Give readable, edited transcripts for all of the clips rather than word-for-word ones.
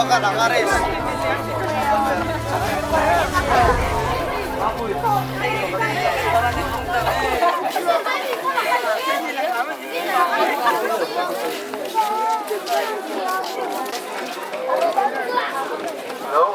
Hello,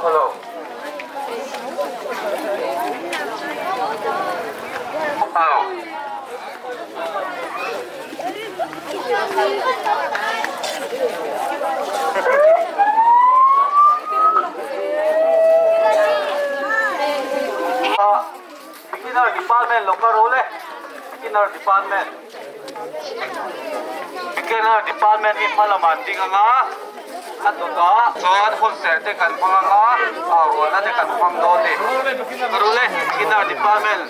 hello. Hello. Beginner department lo ka rawh le. Beginner department. Beginner department hi hma lamah an ding anga a dawtah chuan hun serh te kan hmang anga au rualna te kan hmang dawn ni. Ka rawh le beginner department.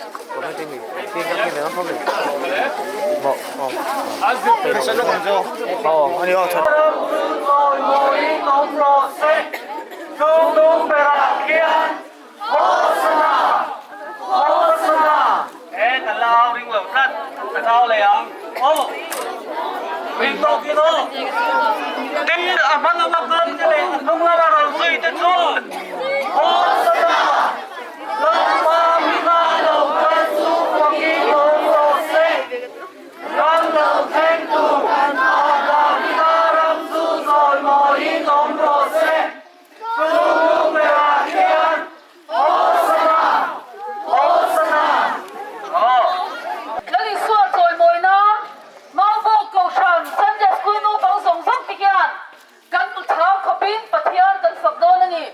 Lal Isua chawimawi nan Maubawk Kohhran Sunday School naupang zawng zawng te hian kan hmu thau khawpin Pathian kan fak dawn a ni.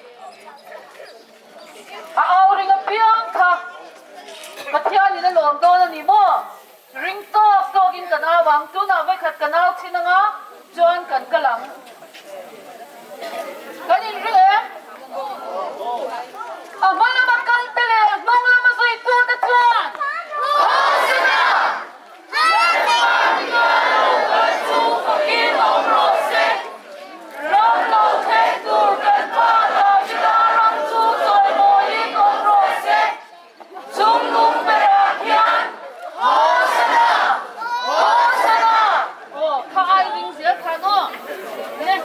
A au ring apiang kha Pathianin a lawm dawn a ni maw? Ring tawk tawkin kan au ang, tunah vawikhat kan au thin anga chuan kan kal ang. Kan inring em? A hma lama kal te leh a hnung lama zuitu te chuan Hosana! Lalpa ringa lo kal chu fakin awm rawh se, ram lo thleng tur kan Pa Davida ram chu chawimawiin awm rawh se. Chung lung berah hian Hosana! Hosana! Aw, kha ai ring zel khan aw. Ne.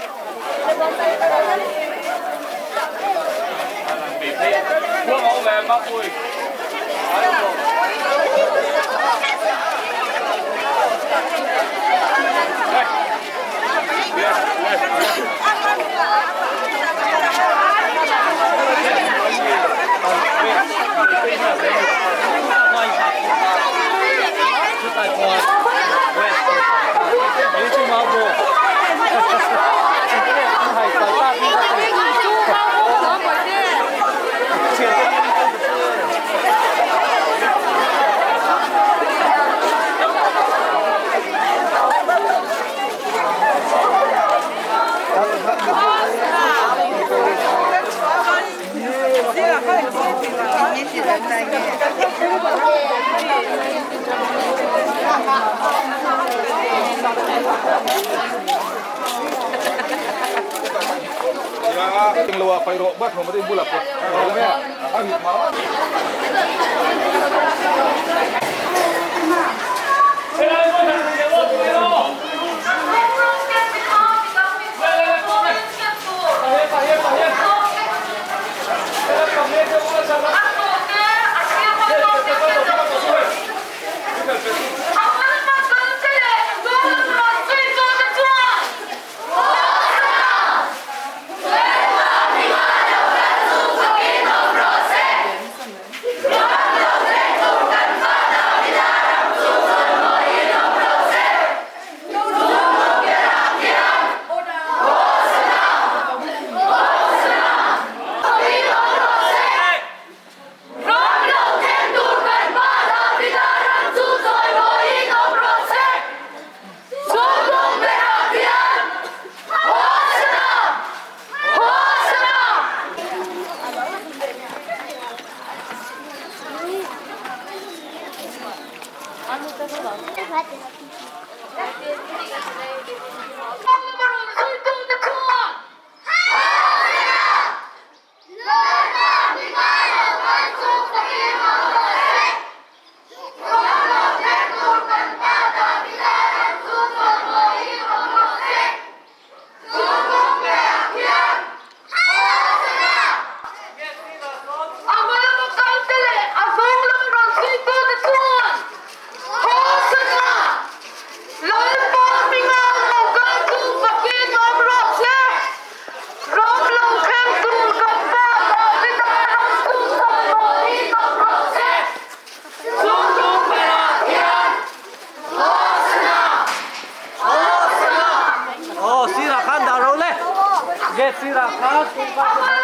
A hma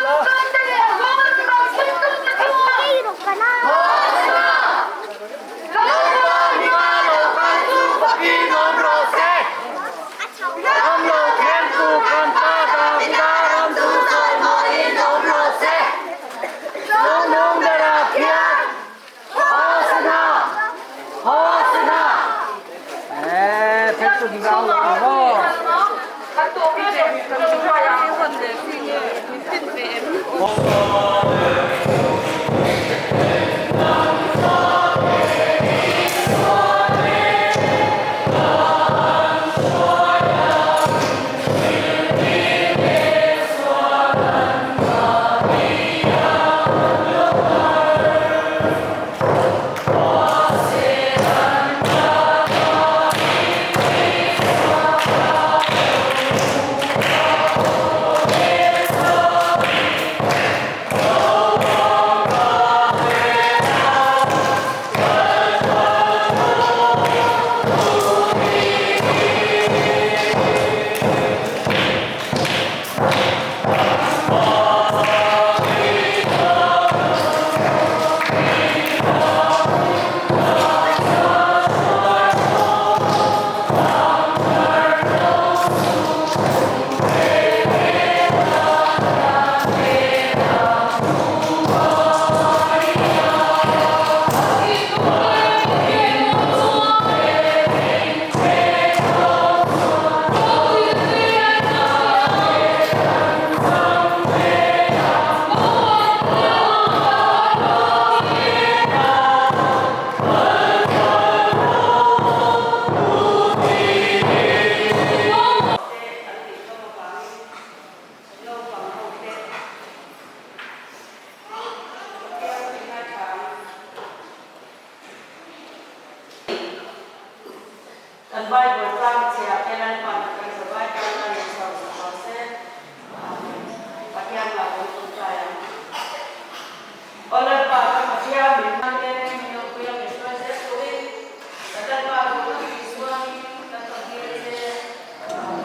lam kalte leh a hnung lam rawn chhimtute chuan, Hosana! Lalpa hminga lo kal chu fakin awm rawh se! Ram lo thlengtu kan Pa Davida ram chu chawimawiin awm rawh se! Chungnung berah khian Hosana! Hosana! Kan Bible tlang chhia te Lalpan kan zavai tan a in chho sak rawh se. Amen. Pathian lah kan tawngtai ang. Aw Lalpa ka Pathian min hman e, min awmpui a min hruai zel turin kan Lalpa duhna Isua hmingin kan rawn dil che. Amen.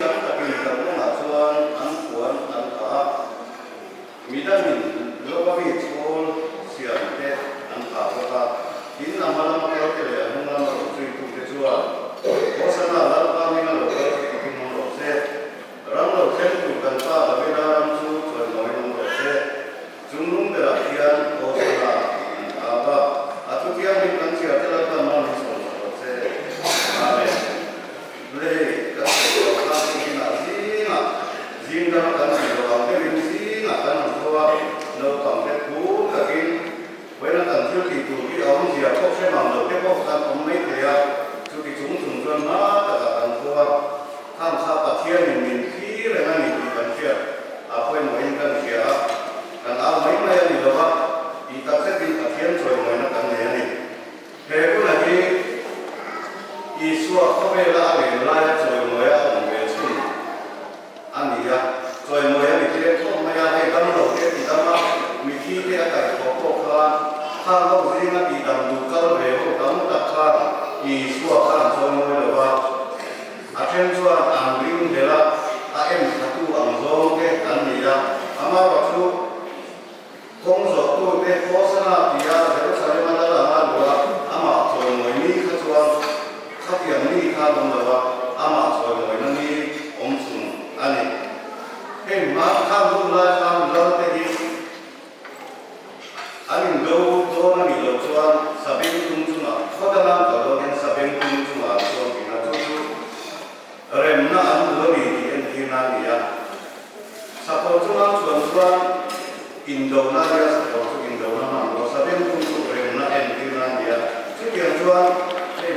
Tam takin kalkawngah chuan an puan an phah a, midangin lova mi chhawl siam te an phah bawk a. Tin, a hma lama kalte leh a hnung lama rawn zuitute chuan, Hosana, Lalpa hminga lo kal chu fakin awm rawh se. Ram lo thleng tur kan Pa Davida ram chu chawimawiin awm rawh se. Chung lung berah hian Hosana tih an au a, a thu thianghlim kan chhiar te Lalpan man hi sawm sak rawh se. Amen. Lei kan sawi loh khan tukinah zingah zing dang kan tih loh ang deuhin zingah kan han tho a, naupang te phur takin vawiina kan thil tih tur hi a awmzia pawh hre mang lo te pawh kan awm mai thei a, chuti chung chung chuan hma takah kan tho a, khang kha Pathianin min thlir reng a ni tih kan hriat a pawimawhin kan hria a, kan au mai mai a ni lo a, tih takzetin Pathian chawimawina kan nei a ni. He huna hi Isua khawvela a len laia chawimawi a awm ve chhun a ni a. Chawimawi a ni tlem khawp mai a, hei damlo te a ti dam a, mithi te a kaih khawh pawh khan khang ho zinga tihdam duh kal ve ho tam tak khan Isua kha an chawimawi lo va. A then chuan an ring hlel a, a en thatu ang zawng te an ni a, amaherawh chu Kawng zawhtute Hosana tia Jerusalem-a lal anga luh a, amah chawimawi ni kha chuan khatiang ni kha an awm lo a, amah chawimawina ni awm chhun a ni. Heng hma khang hun lai khan lalte hi an indo dawn a nih loh chuan sabeng tum chungah, khaw danga an kal dawn hian sabeng tum chungah an chuang thin a, chu chu remna an duh a ni tih entirna a ni a. Sakawr chunga chuan chuan indona nia sakawr chu indona hman lo, sabengtung chu remna entirna a ni a. Chutiang chuan hei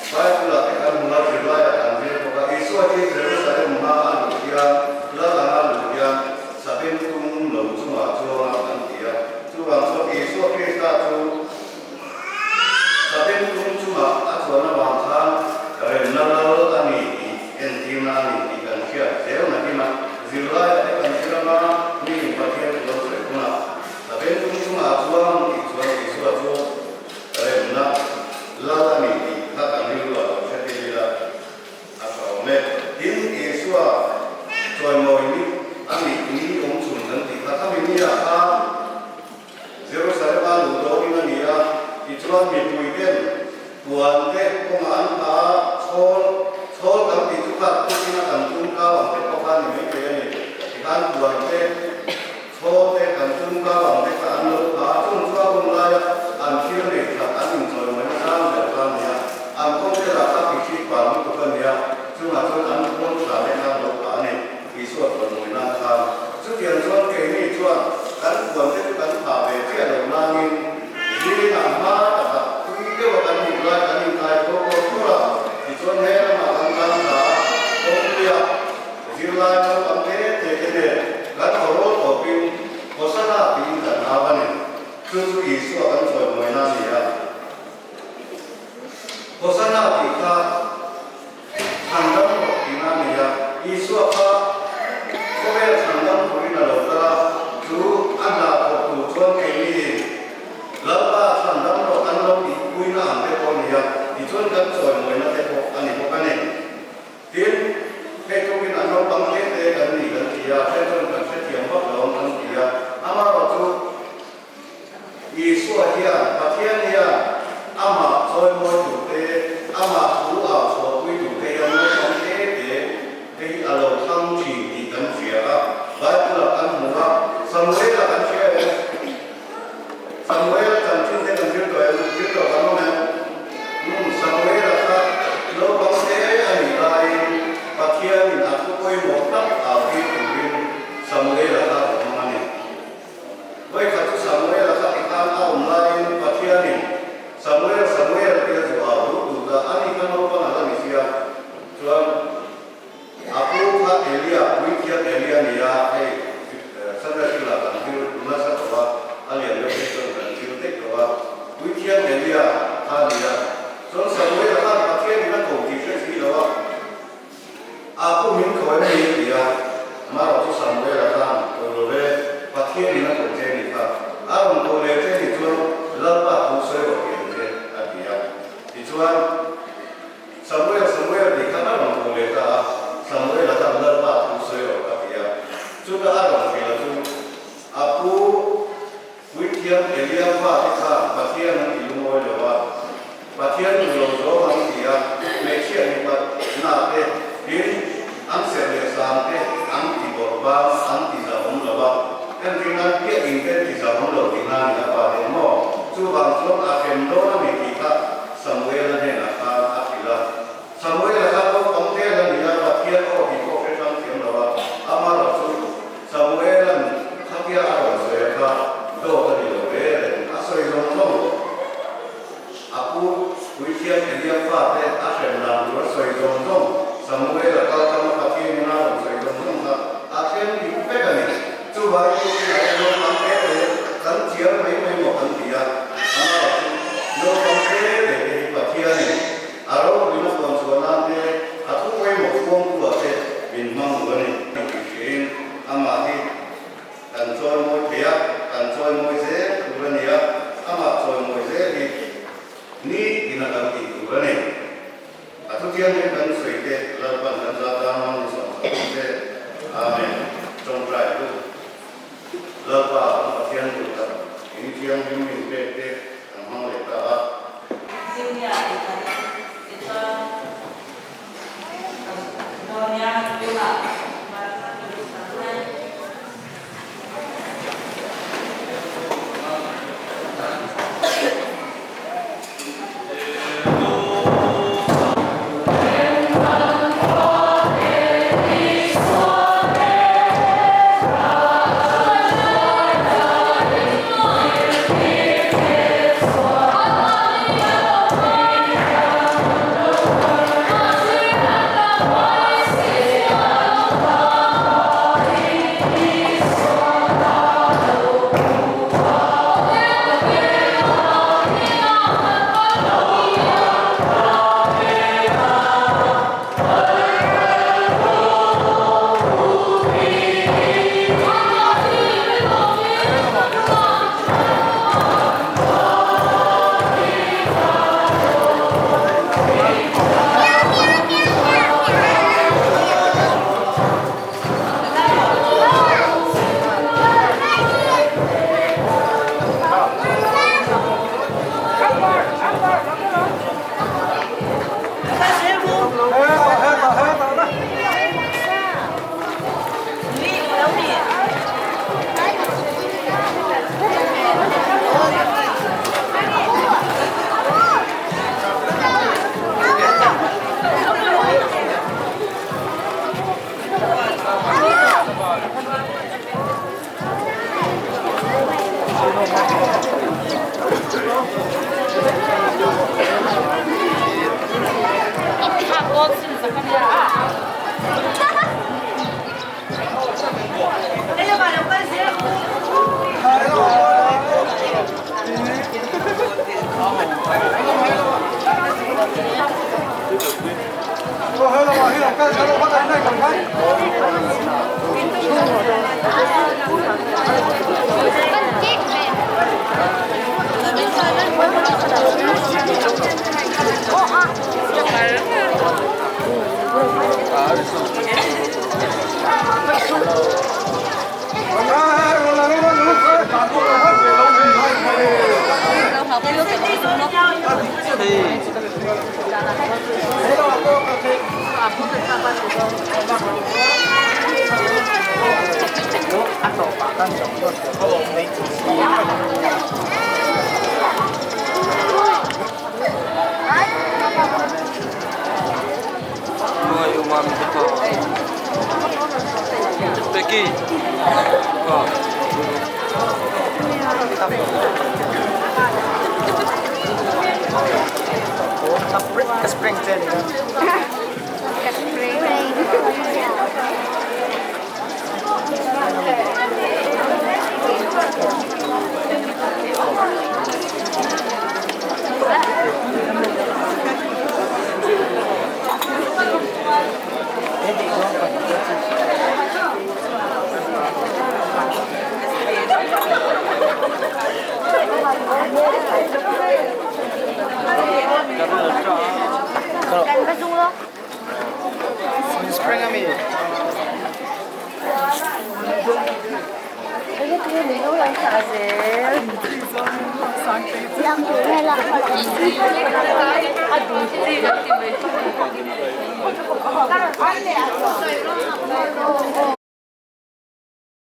Bible-ah te kan hmu a, zirlaiah kan zir bawk a, Isua hi Jerusalem hma a luh hian, lal anga luh hian sabengtung lo chungah chuanga kan ti a. Chuvang chuan Isua Krista chu Sabengtung chungah a chuan avang khan remna lal a ni tih entirna a ni tih kan hriat zel nakin a zirlaiah te kan zir anga mi Pathian thu lo sawi hunah Sabengtung chungah a chuang tih chuan Isua chu remna lal a ni tih kha kan rilru ah lo hre tel ila a tha awm e. Tin, Isua chawimawi. te kawngah an phah a, chhawl, chhawl kan tih chu kha tukin a kan tum kau ang te pawh kha a ni mai thei a ni. Tikhan puan te, chhawl te kan tum kau ang te kha an lo phah a, chung chu a hun laia an thil nei that an inchawimawi nasang ber kha a ni a, an kawng te lah kha tihhrik vang lutuk a ni a, chungah chuan an puan tha te kha an lo phah a ni. Isua chawimawi nan khan chutiang chuan keini chuan kan puan te chu kan phah ve chiah lo nangin zingah hma takah tui deuha kan mut lai kan inkai tho tawh thur a, tichuan he ramah kan tan thla a, kawngpuia zirlai naupang te te te nen kan awrawl tawpin Hosana tiin kan au a ni. Chu chu Isua kan chawimawina a ni a. Hosana tih kha Chhan dam rawh tihna a nei a, Isua kha khawvel chhan dam turin a lo kal a, chu a hna thawk tur chuan keini Lalpa chhan dam rawh kan lo tihpuina ang te pawh a ni a, tichuan kan chawimawina te pawh a ni bawk a ni. Tin, hei tukin an naupang hle te kan ni kan ti a, then chuan kan hrethiam vak lo ang kan ti a, amaherawhchu Isua hian Pathian hian amah chawimawi tur te, amah thu au chhuahpui tur te hian naupang te te te hi a lo thlang thin tih kan hria a, Bible-ah kan hmu a, Samuel-a kan hria em? Samuel-a chanchin te kan zir tawh em? Zir tawh kan awm em? Umm, Samuel-a kha naupang te a nih laiin Pathianin a thu pawimawh tak au tir turin Samuel-a kha a hmang a ni. Vawikhat chu Samuel-a kha tikhan a awm laiin Pathianin, Samuel, Samuel, tia zu au duh dut a, ani kha naupang a la ni sia. Chuan a pu kha Elia, puithiam Elia a ni a, hei Sunday School-ah kan zir nasa tawh a, a lian deuh phei chuan kan zir daih tawh a, puithiam Elia kha a ni a. Chuan Samuel-a khan Pathianin a ko tih hre si lo a. A pu min ko em ni? ti a, amaherawh chu Samuela khan ko lo ve, Pathianin a ko che ni kha, a rawn ko leh che ni chuan Lalpa thu sawi rawh ti ang che, a ti a. Tichuan, Samuel, Samuel tih khan a rawn ko leh ta a, Samuela khan Lalpa thu sawi rawh a ti a. Chuta a rawn hrilh a chu, a pu Puithiam Elia fate khan Pathian an ti lungawi lo a, Pathian duh lo zawng an ti a, hmeichhia mipat na te, tin, an serh leh sang te an ti bawrh bang an ti zahawm lo a, entir nan piah in te ti zahawm lo tih na ni a pa te maw? Chuvang chuan a hrem dawn a ni tih kha Samuela hnenah khan a hrilh a. Samuela kha naupang te la ni a, Pathian aw tih pawh hre hrang thiam lo a, amaherawh chu Samuela'n khatia a rawn sawi a kha dawt a ni lo ve reng, a sawi zawng zawng a pu Puithiam Elia fate a hrem dan tur a sawi zawng zawng Samuela kal tama Pathianin a rawn sawi zawng zawng kha a thleng dik vek a ni. Chuvangin tukin ah hian naupang te te kan chiar mai mai maw kan ti a, amaherawh chu naupang te te te hi Pathianin A ropuina puan chhuah nan te, a thu pawimawh khuangtu ah te min hmang duh a ni. Tih hriain amah hi kan chawimawi thei a, kan chawimawi zel tur a ni a, amah chawimawi zel hi ni tina kan tih tur a ni. A thutiangin kan sawi te Lalpan kan za tan hmang ni sawm sak ang che. Amen. Tawngtai tu Lalpa kan Pathian duh tak in thianghlim min pek te kan hmang leh ta a. Zingnia inthlan tichuan Donia tunah